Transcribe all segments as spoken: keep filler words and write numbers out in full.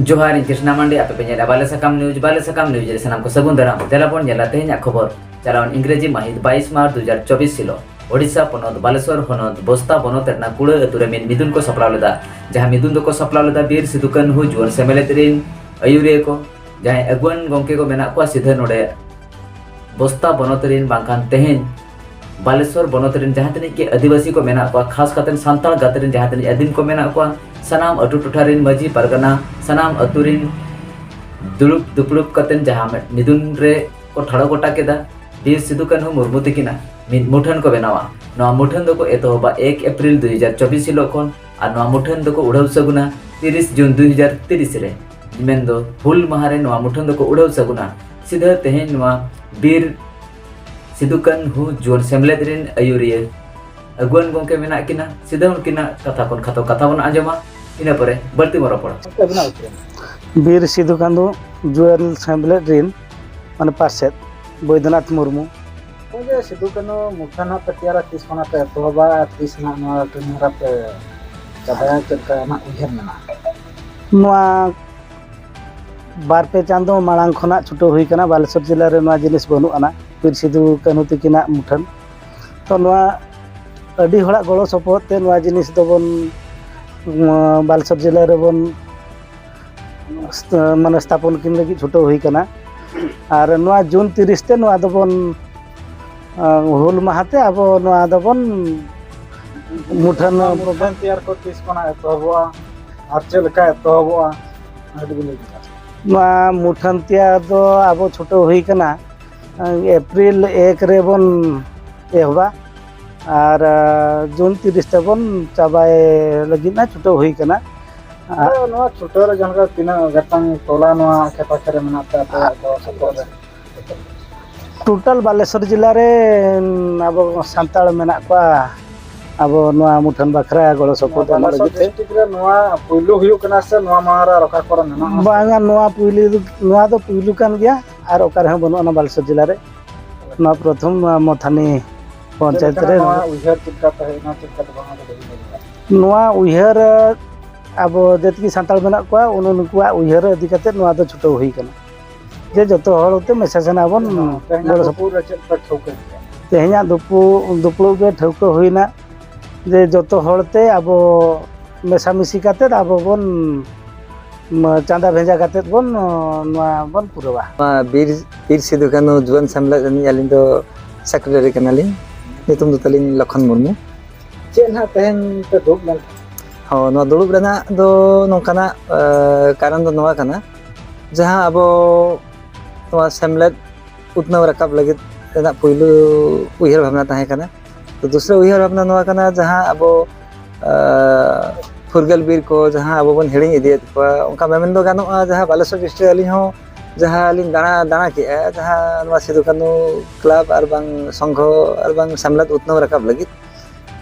ᱡᱚᱦᱟᱨ, ᱤᱧ ᱠᱨᱤᱥᱱᱟ ᱢᱟᱱᱰᱤ, ᱟᱯᱮ ᱯᱮ ᱧᱮᱞᱟ ᱵᱟᱞᱮ ᱥᱟᱠᱟᱢ ᱱᱤᱭᱩᱡᱽ᱾ ᱵᱟᱞᱮ ᱥᱟᱠᱟᱢ ᱱᱤᱭᱩᱡᱽ ᱨᱮ ᱥᱟᱱᱟᱢ ᱠᱚ ᱥᱟᱹᱜᱩᱱ ᱫᱟᱨᱟᱢ᱾ ᱫᱮᱞᱟ ᱵᱚᱱ ᱧᱮᱞᱟ ᱛᱮᱦᱮᱧᱟᱜ ᱠᱷᱚᱵᱚᱨ᱾ ᱪᱟᱞᱟᱣᱮᱱ ᱤᱝᱨᱮᱡᱤ ᱢᱟᱹᱦᱤᱛ ᱵᱟᱭᱤᱥ ᱢᱟᱨᱪ ᱫᱩ ᱦᱟᱡᱟᱨ ᱪᱚᱵᱵᱤᱥ ᱦᱤᱞᱳᱜ ᱳᱰᱤᱥᱟ ᱯᱚᱱᱚᱛ ᱵᱟᱞᱮᱥᱚᱨ ᱦᱚᱱᱚᱛ ᱵᱚᱥᱛᱟ ᱵᱚᱱᱚᱛ ᱨᱮᱱᱟᱜ ᱠᱩᱲᱟᱹ ᱟᱹᱛᱩ ᱨᱮ ᱢᱤᱫ ᱢᱤᱫᱩᱱ ᱠᱚ ᱥᱟᱯᱲᱟᱣ ᱞᱮᱫᱟ᱾ ᱡᱟᱦᱟᱸ ᱢᱤᱫᱩᱱ ᱫᱚᱠᱚ ᱥᱟᱯᱲᱟᱣ ᱞᱮᱫᱟ ᱵᱤᱨ ᱥᱤᱫᱩ ᱠᱟᱹᱱᱦᱩ ᱡᱩᱣᱟᱹᱱ ᱥᱮᱢᱞᱮᱫ ᱨᱤᱱ ᱟᱹᱭᱩᱨᱤᱭᱟᱹ ᱠᱚ, ᱡᱟᱦᱟᱸᱭ ᱟᱹᱜᱩᱣᱟᱹᱱ ᱜᱚᱢᱠᱮ ᱠᱚ ᱢᱮᱱᱟᱜ ᱠᱚᱣᱟ ᱥᱤᱫᱷᱟᱹ ᱱᱚᱰᱮ ᱵᱚᱥᱛᱟ ᱵᱚᱱᱚᱛ ᱨᱤᱱ ᱵᱟᱝᱠᱷᱟᱱ ᱛᱮᱦᱮᱧ ᱵᱟᱞᱮᱥᱚᱨ ᱵᱚᱱᱚᱛ ᱨᱤᱱ ᱡᱟᱦᱟᱸ ᱛᱤᱱᱟᱹᱜ ᱜᱮ ᱟᱹᱫᱤᱵᱟᱹᱥᱤ ᱠᱚ ᱢᱮᱱᱟᱜ ᱠᱚᱣᱟ, ᱠᱷᱟᱥ ᱠᱟᱛᱮ ᱥᱟᱱᱛᱟᱲ ᱜᱟᱛᱮ ᱨᱤᱱ ᱡᱟᱦᱟᱸ ᱛᱤᱱᱟᱹᱜ ᱟᱹᱫᱤᱢ ᱠᱚ ᱢᱮᱱᱟᱜ ᱠᱚᱣᱟ, ᱥᱟᱱᱟᱢ ᱟᱹᱛᱩ ᱴᱚᱴᱷᱟ ᱨᱤᱱ ᱢᱟᱹᱡᱷᱤ ᱯᱟᱨᱜᱟᱱᱟ, ᱥᱟᱱᱟᱢ ᱟᱹᱛᱩ ᱨᱤᱱ ᱫᱩᱲᱩᱵ ᱫᱩᱯᱲᱩᱵ ᱠᱟᱛᱮ ᱡᱟᱦᱟᱸ ᱢᱤᱫ ᱢᱤᱫᱩᱱ ᱨᱮ ᱠᱚ ᱴᱷᱟᱲᱚ ᱜᱚᱴᱟ ᱠᱮᱫᱟ, ᱵᱤᱨ ᱥᱤᱫᱩ ᱠᱟᱹᱱᱦᱩ ᱢᱩᱨᱢᱩ ᱛᱤᱠᱤᱱᱟᱜ ᱢᱤᱫ ᱢᱩᱴᱷᱟᱹᱱ ᱠᱚ ᱵᱮᱱᱟᱣᱟ᱾ ᱱᱚᱣᱟ ᱢᱩᱴᱷᱟᱹᱱ ᱫᱚᱠᱚ ᱮᱛᱚᱦᱚᱵᱟ ᱮᱠ ᱮᱯᱨᱤᱞ ᱫᱩ ᱦᱟᱡᱟᱨ ᱪᱚᱵᱵᱤᱥ ᱦᱤᱞᱳᱜ ᱠᱷᱚᱱ ᱟᱨ ᱱᱚᱣᱟ ᱢᱩᱴᱷᱟᱹᱱ ᱫᱚᱠᱚ ᱩᱰᱷᱟᱹᱣ ᱥᱟᱹᱜᱩᱱᱟ ᱛᱤᱨᱤᱥ ᱡᱩᱱ ᱫᱩ ᱦᱟᱡᱟᱨ ᱛᱤᱨᱤᱥ ᱨᱮ, ᱢᱮᱱᱫᱚ ᱦᱩᱞ ᱢᱟᱦᱟ ᱨᱮ ᱱᱚᱣᱟ ᱢᱩᱴᱷᱟᱹᱱ ᱫᱚᱠᱚ ᱩᱰᱷᱟᱹᱣ ᱥᱟᱹᱜᱩᱱᱟ᱾ ᱥᱤᱫᱷᱟᱹ ᱛᱮᱦᱮᱧ ᱱᱚᱣᱟ ᱵᱤᱨ ᱥᱤᱫᱩ ᱠᱟᱹᱱᱦᱩ ᱡᱩᱣᱟᱹᱱ ᱥᱮᱢᱞᱮᱫ ᱨᱤᱱ ᱟᱹᱭᱩᱨᱤᱭᱟᱹ ᱟᱹᱜᱩᱣᱟᱹᱱ ᱜᱚᱢᱠᱮ ᱢᱮᱱᱟᱜ ᱠᱤᱱᱟ᱾ ᱥᱤᱫᱷᱟᱹ ᱩᱱᱠᱤᱱᱟᱜ ᱠᱟᱛᱷᱟ ᱠᱷᱚᱱ ᱠᱷᱟᱴᱚ ᱠᱟᱛᱷᱟ ᱵᱚᱱ ᱟᱸᱡᱚᱢᱟ, ᱤᱱᱟᱹ ᱯᱚᱨᱮ ᱵᱟᱹᱲᱛᱤ ᱵᱚᱱ ᱨᱚᱯᱚᱲᱟ᱾ ᱵᱤᱨ ᱥᱤᱫᱩ ᱠᱟᱹᱱᱦᱩ ᱡᱩᱣᱟᱹᱱ ᱥᱮᱢᱞᱮᱫ ᱨᱤᱱ ᱢᱟᱱᱮ ᱯᱟᱨᱥᱮᱛ ᱵᱳᱭᱫᱚᱱᱟᱛᱷ ᱢᱩᱨᱢᱩ᱾ ᱱᱚᱜᱼᱚᱭ ᱡᱮ ᱥᱤᱫᱩ ᱠᱟᱹᱱᱦᱩ ᱢᱩᱴᱷᱟᱹᱱ ᱦᱟᱸᱜ ᱯᱮ ᱛᱮᱭᱟᱨᱟ, ᱛᱤᱥ ᱠᱷᱚᱱᱟᱜ ᱯᱮ ᱮᱛᱚᱦᱚᱵᱟ ᱟᱨ ᱛᱤᱥ ᱱᱟᱜ ᱱᱚᱣᱟ ᱠᱟᱹᱢᱤ ᱦᱚᱨᱟ ᱯᱮ ᱪᱟᱵᱟᱭᱟ, ᱪᱮᱫ ᱞᱮᱠᱟ ᱱᱟᱜ ᱩᱭᱦᱟᱹᱨ ᱢᱮᱱᱟᱜᱼᱟ? ᱱᱚᱣᱟ ᱵᱟᱨ ᱯᱮ ᱪᱟᱸᱫᱚ ᱢᱟᱲᱟᱝ ᱠᱷᱚᱱᱟᱜ ᱪᱷᱩᱴᱟᱹᱣ ᱦᱩᱭ ᱠᱟᱱᱟ᱾ ᱵᱟᱞᱮᱥᱚᱨ ᱡᱮᱞᱟ ᱨᱮ ᱱᱚᱣᱟ ᱡᱤᱱᱤᱥ ᱵᱟᱹᱱᱩᱜ ᱟᱱᱟ, ᱵᱤᱨ ᱥᱤᱫᱩ ᱠᱟᱹᱱᱦᱩ ᱛᱤᱠᱤᱱᱟᱜ ᱢᱩᱴᱷᱟᱹᱱ᱾ ᱛᱚ ᱱᱚᱣᱟ ᱟᱹᱰᱤ ᱦᱚᱲᱟᱜ ᱜᱚᱲᱚ ᱥᱚᱯᱚᱦᱚᱫ ᱛᱮ ᱱᱚᱣᱟ ᱡᱤᱱᱤᱥ ᱫᱚᱵᱚᱱ, ᱩᱸ, ᱵᱟᱞᱮᱥᱚᱨ ᱡᱮᱞᱟ ᱨᱮᱵᱚᱱ ᱥᱛ-, ᱢᱟᱱᱮ ᱥᱛᱷᱟᱯᱚᱱ ᱠᱤᱱ ᱞᱟᱹᱜᱤᱫ ᱪᱷᱩᱴᱟᱹᱣ ᱦᱩᱭ ᱠᱟᱱᱟ᱾ ᱟᱨ ᱱᱚᱣᱟ ᱡᱩᱱ ᱛᱤᱨᱤᱥ ᱛᱮ ᱱᱚᱣᱟ ᱫᱚᱵᱚᱱ, ᱟᱸ, ᱦᱩᱞ ᱢᱟᱦᱟ ᱛᱮ ᱟᱵᱚ ᱱᱚᱣᱟ ᱫᱚᱵᱚᱱ ᱢᱩᱴᱷᱟᱹᱱ ᱱᱚᱣᱟ ᱢᱩᱴᱷᱟᱹᱱ ᱛᱮᱭᱟᱨ ᱠᱚ ᱛᱤᱥ ᱠᱷᱚᱱᱟᱜ ᱮᱛᱚᱦᱚᱵᱚᱜᱼᱟ ᱟᱨ ᱪᱮᱫ ᱞᱮᱠᱟ ᱮᱛᱚᱦᱚᱵᱚᱜᱼᱟ, ᱚᱱᱟ ᱠᱟᱹᱴᱤᱡ ᱵᱤᱱ ᱞᱟᱹᱭ ᱧᱚᱜᱟ᱾ ᱱᱚᱣᱟ ᱢᱩᱴᱷᱟᱹᱱ ᱛᱮᱭᱟᱨ ᱫᱚ ᱟᱵᱚ ᱪᱷᱩᱴᱟᱹᱣ ᱦᱩᱭ ᱠᱟᱱᱟ, ᱮᱯᱨᱤᱞ ᱮᱠ ᱨᱮᱵᱚᱱ ᱮᱦᱚᱵᱟ ᱟᱨ ᱡᱩᱱ ᱛᱤᱨᱤᱥ ᱛᱮᱵᱚᱱ ᱪᱟᱵᱟᱭ ᱞᱟᱹᱜᱤᱫ ᱱᱟ ᱪᱷᱩᱴᱟᱹᱣ ᱦᱩᱭ ᱠᱟᱱᱟ᱾ ᱟᱫᱚ ᱱᱚᱣᱟ ᱪᱷᱩᱴᱟᱹᱣ ᱨᱮ ᱡᱟᱦᱟᱸ ᱞᱮᱠᱟ ᱛᱤᱱᱟᱹᱜ ᱜᱚᱴᱟᱝ ᱴᱚᱞᱟ ᱱᱚᱣᱟ ᱟᱠᱮ ᱯᱟᱠᱮ ᱨᱮ ᱢᱮᱱᱟᱜ ᱯᱮᱭᱟ ᱟᱯᱮᱭᱟᱜ ᱜᱚᱲᱚ ᱥᱚᱯᱚᱦᱚᱫ ᱨᱮ? ᱴᱳᱴᱟᱞ ᱵᱟᱞᱮᱥᱚᱨ ᱡᱮᱞᱟ ᱨᱮ ᱟᱵᱚ ᱥᱟᱱᱛᱟᱲ ᱢᱮᱱᱟᱜ ᱠᱚᱣᱟ, ᱟᱵᱚ ᱱᱚᱣᱟ ᱢᱩᱴᱷᱟᱹᱱ ᱵᱟᱠᱷᱨᱟ ᱜᱚᱲᱚ ᱥᱚᱯᱚᱦᱚᱫ ᱮᱢᱚᱜ ᱵᱟᱞᱮᱥᱚᱨ ᱞᱟᱹᱜᱤᱫ ᱛᱮ᱾ ᱰᱤᱥᱴᱨᱤᱠᱴ ᱨᱮ ᱱᱚᱣᱟ ᱯᱩᱭᱞᱩ ᱦᱩᱭᱩᱜ ᱠᱟᱱᱟ ᱥᱮ ᱱᱚᱣᱟ ᱢᱟᱲᱟᱝ ᱨᱮ ᱟᱨ ᱚᱠᱟ ᱠᱚᱨᱮ ᱢᱮᱱᱟᱜᱼᱟ? ᱵᱟᱝᱟ, ᱱᱚᱣᱟ ᱯᱩᱭᱞᱩ, ᱱᱚᱣᱟ ᱫᱚ ᱯᱩᱭᱞᱩ ᱠᱟᱱ ᱜᱮᱭᱟ, ᱟᱨ ᱚᱠᱟ ᱨᱮᱦᱚᱸ ᱵᱟᱹᱱᱩᱜ ᱟᱱᱟ ᱵᱟᱞᱮᱥᱚᱨ ᱡᱮᱞᱟ ᱨᱮ᱾ ᱱᱚᱣᱟ ᱯᱨᱚᱛᱷᱚᱢ, ᱱᱚᱣᱟ ᱢᱚᱛᱷᱟᱱᱤ ᱪᱮᱫ ᱯᱚᱧᱪᱟᱭᱮᱛ ᱞᱮᱠᱟᱱᱟᱜ ᱨᱮ᱾ ᱱᱚᱣᱟ ᱩᱭᱦᱟᱹᱨ ᱪᱮᱫ ᱞᱮᱠᱟ ᱛᱟᱦᱮᱸ ᱠᱟᱱᱟ, ᱪᱮᱫ ᱞᱮᱠᱟ ᱫᱚ ᱵᱟᱝ, ᱟᱫᱚ ᱵᱟᱹᱧ ᱞᱟᱹᱭ ᱫᱟᱲᱮᱭᱟᱜᱼᱟ᱾ ᱱᱚᱣᱟ ᱩᱭᱦᱟᱹᱨ ᱟᱵᱚ ᱡᱟᱹᱛᱤ ᱥᱟᱱᱛᱟᱲ ᱢᱮᱱᱟᱜ ᱠᱚᱣᱟ, ᱩᱱᱩ ᱱᱩᱠᱩᱣᱟᱜ ᱩᱭᱦᱟᱹᱨ ᱤᱫᱤ ᱠᱟᱛᱮ ᱱᱚᱣᱟ ᱫᱚ ᱪᱷᱩᱴᱟᱹᱣ ᱦᱩᱭ ᱠᱟᱱᱟ, ᱡᱮ ᱡᱚᱛᱚ ᱦᱚᱲ ᱛᱮ ᱢᱮᱥᱟ ᱥᱟᱱᱟ ᱵᱚᱱ ᱛᱮᱦᱮᱧᱟᱜ ᱜᱚᱲᱚ ᱥᱚᱯᱚᱦᱚᱫ᱾ ᱫᱩᱯᱩᱲ ᱨᱮ ᱪᱮᱫ ᱯᱮ ᱴᱷᱟᱹᱣᱠᱟᱹ ᱠᱮᱫᱟ? ᱛᱮᱦᱮᱧᱟᱜ ᱫᱩᱯᱩ-, ᱫᱩᱯᱲᱩᱵ ᱨᱮ ᱴᱷᱟᱹᱣᱠᱟᱹ ᱦᱩᱭᱱᱟ ᱡᱮ ᱡᱚᱛᱚ ᱦᱚᱲ ᱛᱮ ᱟᱵᱚ ᱢᱮᱥᱟᱢᱤᱥᱤ ᱠᱟᱛᱮ ᱟᱵᱚ ᱵᱚᱱ, ᱢ-, ᱪᱟᱸᱫᱟ ᱵᱷᱮᱡᱟ ᱠᱟᱛᱮ ᱵᱚᱱ, ᱱᱚᱣᱟ ᱵᱚᱱ ᱯᱩᱨᱟᱹᱣᱟ᱾ ᱱᱚᱣᱟ ᱵᱤᱨ, ᱵᱤᱨ ᱥᱤᱫᱩ ᱠᱟᱹᱱᱦᱩ ᱡᱩᱣᱟᱹᱱ ᱥᱮᱢᱞᱮᱫ ᱨᱤᱱᱤᱡ ᱟᱹᱞᱤᱧ ᱫᱚ ᱥᱮᱠᱨᱮᱴᱟᱨᱤ ᱠᱟᱱᱟᱞᱤᱧ᱾ ᱧᱩᱛᱩᱢ ᱫᱚ ᱛᱟᱹᱞᱤᱧ ᱞᱚᱠᱷᱚᱱ ᱢᱩᱨᱢᱩ᱾ ᱪᱮᱫ ᱱᱟᱦᱟᱜ ᱛᱮᱦᱮᱧ ᱯᱮ ᱫᱩᱲᱩᱵ ᱞᱮᱱ? ᱦᱚᱸ, ᱱᱚᱣᱟ ᱫᱩᱲᱩᱵ ᱨᱮᱱᱟᱜ ᱫᱚ ᱱᱚᱝᱠᱟᱱᱟᱜ, ᱮ, ᱠᱟᱨᱚᱱ ᱫᱚ ᱱᱚᱣᱟ ᱠᱟᱱᱟ, ᱡᱟᱦᱟᱸ ᱟᱵᱚ ᱱᱚᱣᱟ ᱥᱮᱢᱞᱮᱫ ᱩᱛᱱᱟᱹᱣ ᱨᱟᱠᱟᱵ ᱞᱟᱹᱜᱤᱫ ᱨᱮᱱᱟᱜ ᱯᱩᱭᱞᱩ ᱩᱭᱦᱟᱹᱨ ᱵᱷᱟᱵᱽᱱᱟ ᱛᱟᱦᱮᱸ ᱠᱟᱱᱟ᱾ ᱛᱚ, ᱫᱩᱥᱨᱟᱹ ᱩᱭᱦᱟᱹᱨ ᱵᱷᱟᱵᱽᱱᱟ ᱱᱚᱣᱟ ᱠᱟᱱᱟ, ᱡᱟᱦᱟᱸ ᱟᱵᱚ, ᱟ, ᱯᱷᱩᱨᱜᱟᱹᱞ ᱵᱤᱨ ᱠᱚ ᱡᱟᱦᱟᱸ ᱟᱵᱚ ᱵᱚᱱ ᱦᱤᱲᱤᱧ ᱤᱫᱤᱭᱮᱫ ᱠᱚᱣᱟ, ᱚᱱᱠᱟ ᱢᱮᱢᱮᱱ ᱫᱚ ᱜᱟᱱᱚᱜᱼᱟ, ᱡᱟᱦᱟᱸ ᱵᱟᱞᱮᱥᱚᱨ ᱰᱤᱥᱴᱨᱤᱠᱴ ᱟᱹᱞᱤᱧ ᱦᱚᱸ ᱡᱟᱦᱟᱸ ᱞᱤᱧ ᱫᱟᱬᱟ, ᱫᱟᱬᱟ ᱠᱮᱜᱼᱟ, ᱡᱟᱦᱟᱸ ᱱᱚᱣᱟ ᱥᱤᱫᱩ ᱠᱟᱹᱱᱦᱩ ᱠᱞᱟᱵᱽ ᱟᱨ ᱵᱟᱝ ᱥᱚᱝᱜᱷᱚ ᱟᱨ ᱵᱟᱝ ᱥᱮᱢᱞᱮᱫ ᱩᱛᱱᱟᱹᱣ ᱨᱟᱠᱟᱵ ᱞᱟᱹᱜᱤᱫ,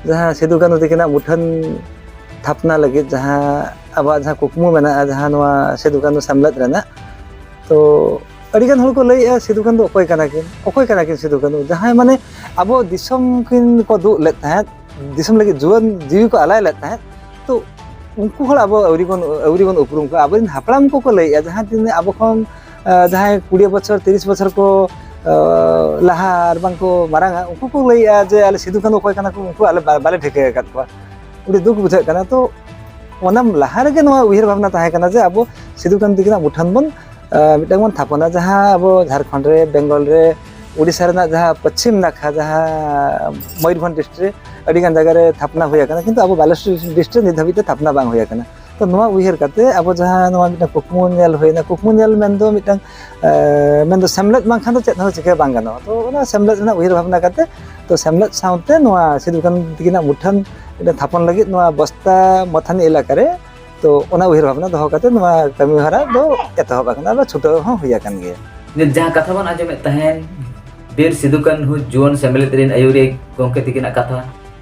ᱡᱟᱦᱟᱸ ᱥᱤᱫᱩ ᱠᱟᱹᱱᱦᱩ ᱛᱟᱹᱠᱤᱱᱟᱜ ᱢᱩᱴᱷᱟᱹᱱ ᱛᱷᱟᱯᱱᱟ ᱞᱟᱹᱜᱤᱫ ᱡᱟᱦᱟᱸ ᱟᱵᱚᱣᱟᱜ ᱡᱟᱦᱟᱸ ᱠᱩᱠᱢᱩ ᱢᱮᱱᱟᱜᱼᱟ, ᱡᱟᱦᱟᱸ ᱱᱚᱣᱟ ᱥᱤᱫᱩ ᱠᱟᱹᱱᱦᱩ ᱥᱮᱢᱞᱮᱫ ᱨᱮᱱᱟᱜ, ᱛᱚ ᱟᱹᱰᱤᱜᱟᱱ ᱦᱚᱲ ᱠᱚ ᱞᱟᱹᱭᱮᱜᱼᱟ, "ᱥᱤᱫᱩ ᱠᱟᱹᱱᱦᱩ ᱫᱚ ᱚᱠᱚᱭ ᱠᱟᱱᱟ ᱠᱤᱱ? ᱚᱠᱚᱭ ᱠᱟᱱᱟ ᱠᱤᱱ ᱥᱤᱫᱩ ᱠᱟᱹᱱᱦᱩ?" ᱡᱟᱦᱟᱸᱭ ᱢᱟᱱᱮ ᱟᱵᱚ ᱫᱤᱥᱚᱢ ᱠᱤᱱ ᱠᱚ ᱫᱩᱜ ᱞᱮᱫ ᱛᱟᱦᱮᱸᱫ, ᱫᱤᱥᱚᱢ ᱞᱟᱹᱜᱤᱫ ᱡᱩᱣᱟᱹᱱ ᱡᱤᱣᱤ ᱠᱚ ᱟᱞᱟᱭ ᱞᱮᱫ ᱛᱟᱦᱮᱸᱫ, ᱛᱚ ᱩᱱᱠᱩ ᱦᱚᱲ ᱟᱵᱚ ᱟᱹᱣᱨᱤ ᱵᱚᱱ, ᱟᱹᱣᱨᱤ ᱵᱚᱱ ᱩᱯᱨᱩᱢ ᱠᱚᱣᱟ᱾ ᱟᱵᱚᱨᱮᱱ ᱦᱟᱯᱲᱟᱢ ᱠᱚᱠᱚ ᱞᱟᱹᱭᱮᱜᱼᱟ, ᱡᱟᱦᱟᱸ ᱛᱤᱱᱟᱹᱜ ᱟᱵᱚ ᱠᱷᱚᱱ, ᱟ, ᱡᱟᱦᱟᱸᱭ ᱠᱩᱲᱤ ᱵᱚᱪᱷᱚᱨ, ᱛᱤᱨᱤᱥ ᱵᱚᱪᱷᱚᱨ ᱠᱚ, ᱟ, ᱞᱟᱦᱟ ᱟᱨ ᱵᱟᱝ ᱠᱚ ᱢᱟᱨᱟᱝᱟ, ᱩᱱᱠᱩ ᱠᱚ ᱞᱟᱹᱭᱮᱜᱼᱟ ᱡᱮ, "ᱟᱞᱮ ᱥᱤᱫᱩ ᱠᱟᱹᱱᱦᱩ ᱚᱠᱚᱭ ᱠᱟᱱᱟ ᱠᱚ, ᱩᱱᱠᱩ ᱟᱞᱮ ᱵᱟ-, ᱵᱟᱞᱮ ᱴᱷᱤᱠᱟᱹ ᱟᱠᱟᱫ ᱠᱚᱣᱟ᱾" ᱟᱹᱰᱤ ᱫᱩᱠ ᱵᱩᱡᱷᱟᱹᱜ ᱠᱟᱱᱟ᱾ ᱛᱚ ᱚᱱᱟ ᱞᱟᱦᱟ ᱨᱮᱜᱮ ᱱᱚᱣᱟ ᱩᱭᱦᱟᱹᱨ ᱵᱷᱟᱵᱽᱱᱟ ᱛᱟᱦᱮᱸ ᱠᱟᱱᱟ ᱡᱮ ᱟᱵᱚ ᱥᱤᱫᱩ ᱠᱟᱹᱱᱦᱩ ᱛᱟᱹᱠᱤᱱᱟᱜ ᱢᱩᱴᱷᱟᱹᱱ ᱵᱚᱱ, ᱟ, ᱢᱤᱫᱴᱟᱝ ᱵᱚᱱ ᱛᱷᱟᱯᱚᱱᱟ, ᱡᱟᱦᱟᱸ ᱟᱵᱚ ᱡᱷᱟᱲᱠᱷᱚᱸᱰ ᱨᱮ, ᱵᱮᱝᱜᱚᱞ ᱨᱮ, ᱩᱲᱤᱥᱥᱟ ᱨᱮᱱᱟᱜ ᱡᱟᱦᱟᱸ ᱯᱚᱪᱷᱤᱢ ᱱᱟᱠᱷᱟ, ᱡᱟᱦᱟᱸ ᱢᱚᱭᱩᱨᱵᱷᱚᱸᱡᱽ ᱰᱤᱥᱴᱨᱤᱠᱴ ᱨᱮ ᱟᱹᱰᱤᱜᱟᱱ ᱡᱟᱭᱜᱟ ᱨᱮ ᱛᱷᱟᱯᱱᱟ ᱦᱩᱭ ᱟᱠᱟᱱᱟ, ᱠᱤᱱᱛᱩ ᱟᱵᱚ ᱵᱟᱞᱮᱥᱚᱨ ᱰᱤᱥᱴᱨᱤᱠᱴ ᱨᱮ ᱱᱤᱛ ᱫᱷᱟᱹᱵᱤᱡ ᱛᱮ ᱛᱷᱟᱯᱱᱟ ᱵᱟᱝ ᱦᱩᱭ ᱟᱠᱟᱱᱟ᱾ ᱛᱚ ᱱᱚᱣᱟ ᱩᱭᱦᱟᱹᱨ ᱠᱟᱛᱮ ᱟᱵᱚ ᱡᱟᱦᱟᱸ ᱱᱚᱣᱟ ᱢᱤᱫᱴᱟᱝ ᱠᱩᱠᱢᱩ ᱧᱮᱞ ᱦᱩᱭᱱᱟ, ᱠᱩᱠᱢᱩ ᱧᱮᱞ ᱢᱮᱱᱫᱚ ᱢᱤᱫᱴᱟᱝ, ᱮ, ᱢᱮᱱᱫᱚ ᱥᱮᱢᱞᱮᱫ ᱵᱟᱝᱠᱷᱟᱱ ᱫᱚ ᱪᱮᱫ ᱦᱚᱸ ᱪᱤᱠᱟᱹ ᱵᱟᱝ ᱜᱟᱱᱚᱜᱼᱟ᱾ ᱛᱚ ᱚᱱᱟ ᱥᱮᱢᱞᱮᱫ ᱨᱮᱱᱟᱜ ᱩᱭᱦᱟᱹᱨ ᱵᱷᱟᱵᱽᱱᱟ ᱠᱟᱛᱮ, ᱛᱚ ᱥᱮᱢᱞᱮᱫ ᱥᱟᱶᱛᱮ ᱱᱚᱣᱟ ᱥᱤᱫᱩ ᱠᱟᱹᱱᱦᱩ ᱛᱟᱹᱠᱤᱱᱟᱜ ᱢᱩᱴᱷᱟᱹᱱ ᱢᱤᱫᱴᱟᱝ ᱛᱷᱟᱯᱚᱱ ᱞᱟᱹᱜᱤᱫ ᱱᱚᱣᱟ ᱵᱚᱥᱛᱟ ᱢᱚᱛᱷᱟᱱᱤ ᱮᱞᱟᱠᱟ ᱨᱮ, ᱛᱚ ᱚᱱᱟ ᱩᱭᱦᱟᱹᱨ ᱵᱷᱟᱵᱽᱱᱟ ᱫᱚᱦᱚ ᱠᱟᱛᱮ ᱱᱚᱣᱟ ᱠᱟᱹᱢᱤ ᱦᱚᱨᱟ ᱫᱚ ᱮᱛᱚᱦᱚᱵ ᱟᱠᱟᱱᱟ, ᱟᱨ ᱪᱷᱩᱴᱟᱹᱣ ᱦᱚᱸ ᱦᱩᱭ ᱟᱠᱟᱱ ᱜᱮᱭᱟ᱾ ᱱᱤᱛ ᱡᱟᱦᱟᱸ ᱠᱟᱛᱷᱟ ᱵᱚᱱ ᱟᱸᱡᱚᱢᱮᱫ ᱛᱟᱦᱮᱸᱱ, ᱵᱤᱨ ᱥᱤᱫᱩ ᱠᱟᱹᱱᱦᱩ ᱡᱩᱣᱟᱹᱱ ᱥᱮᱢᱞᱮᱫ ᱨᱮᱱ ᱟᱹᱭᱩᱨᱤᱭᱟᱹ ᱜᱚᱢᱠᱮ ᱛᱟᱹᱠᱤᱱᱟᱜ ᱠᱟᱛᱷᱟ,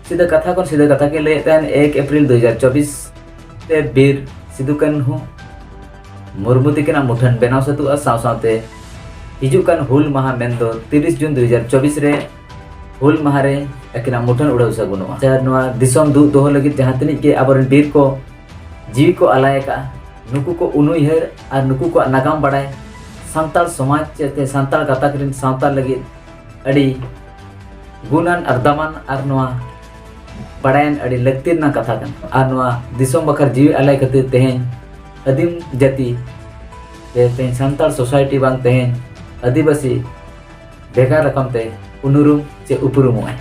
ᱥᱤᱫᱷᱟᱹ ᱠᱟᱛᱷᱟ ᱠᱷᱚᱱ ᱥᱤᱫᱷᱟᱹ ᱠᱟᱛᱷᱟ ᱠᱤᱱ ᱞᱟᱹᱭᱮᱫ ᱛᱟᱦᱮᱸᱱ, ᱮᱠ ᱮᱯᱨᱤᱞ ᱫᱩ ᱦᱟᱡᱟᱨ ᱪᱚᱵᱵᱤᱥ ᱛᱮ ᱵᱤᱨ ᱥᱤᱫᱩ ᱠᱟᱹᱱᱦᱩ ᱢᱩᱨᱢᱩ ᱛᱟᱹᱠᱤᱱᱟᱜ ᱢᱩᱴᱷᱟᱹᱱ ᱵᱮᱱᱟᱣ ᱥᱟᱹᱛᱩᱜᱼᱟ, ᱥᱟᱶ ᱥᱟᱶᱛᱮ ᱦᱤᱡᱩᱜ ᱠᱟᱱ ᱦᱩᱞ ᱢᱟᱦᱟ ᱢᱮᱱᱫᱚ ᱛᱤᱨᱤᱥ ᱡᱩᱱ ᱫᱩ ᱦᱟᱡᱟᱨ ᱪᱚᱵᱵᱤᱥ ᱨᱮ ᱦᱩᱞ ᱢᱟᱦᱟ ᱨᱮ ᱟᱹᱠᱤᱱᱟᱜ ᱢᱩᱴᱷᱟᱹᱱ ᱩᱰᱟᱹᱣ ᱥᱟᱹᱜᱩᱱᱚᱜᱼᱟ᱾ ᱡᱟᱦᱟᱸ ᱱᱚᱣᱟ ᱫᱤᱥᱚᱢ ᱫᱩᱜ ᱫᱚᱦᱚ ᱞᱟᱹᱜᱤᱫ ᱡᱟᱦᱟᱸ ᱛᱤᱱᱟᱹᱜ ᱜᱮ ᱟᱵᱚᱨᱮᱱ ᱵᱤᱨ ᱠᱚ ᱡᱤᱣᱤ ᱠᱚ ᱟᱞᱟᱭ ᱟᱠᱟᱫᱼᱟ, ᱱᱩᱠᱩ ᱠᱚ ᱩᱱᱩᱭᱦᱟᱹᱨ ᱟᱨ ᱱᱩᱠᱩ ᱠᱚᱣᱟᱜ ᱱᱟᱜᱟᱢ ᱵᱟᱲᱟᱭ ᱥᱟᱱᱛᱟᱲ ᱥᱚᱢᱟᱡᱽ ᱪᱮ ᱥᱟᱱᱛᱟᱲ ᱜᱟᱛᱟᱠ ᱨᱮᱱ ᱥᱟᱶᱛᱟ ᱞᱟᱹᱜᱤᱫ ᱟᱹᱰᱤ ᱜᱩᱱᱟᱱ ᱟᱨ ᱫᱟᱢᱟᱱ ᱟᱨ ᱱᱚᱣᱟ ᱵᱟᱲᱟᱭᱟᱱ ᱟᱹᱰᱤ ᱞᱟᱹᱠᱛᱤ ᱨᱮᱱᱟᱜ ᱠᱟᱛᱷᱟ ᱠᱟᱱᱟ᱾ ᱟᱨ ᱱᱚᱣᱟ ᱫᱤᱥᱚᱢ ᱵᱟᱠᱷᱨᱟ ᱡᱤᱣᱤ ᱟᱞᱟᱭ ᱠᱷᱟᱹᱛᱤᱨ ᱛᱮᱦᱮᱧ ᱟᱹᱫᱤᱢ ᱡᱟᱹᱛᱤ ᱥᱮ ᱛᱮᱦᱮᱧ ᱥᱟᱱᱛᱟᱲ ᱥᱳᱥᱟᱭᱴᱤ ᱵᱟᱝ ᱛᱮᱦᱮᱧ ᱟᱹᱫᱤᱵᱟᱹᱥᱤ ᱵᱷᱮᱜᱟᱨ ᱨᱚᱠᱚᱢ ᱛᱮ ᱩᱱᱩᱨᱩᱢ ᱪᱮ ᱩᱯᱨᱩᱢᱚᱜᱼᱟᱭ᱾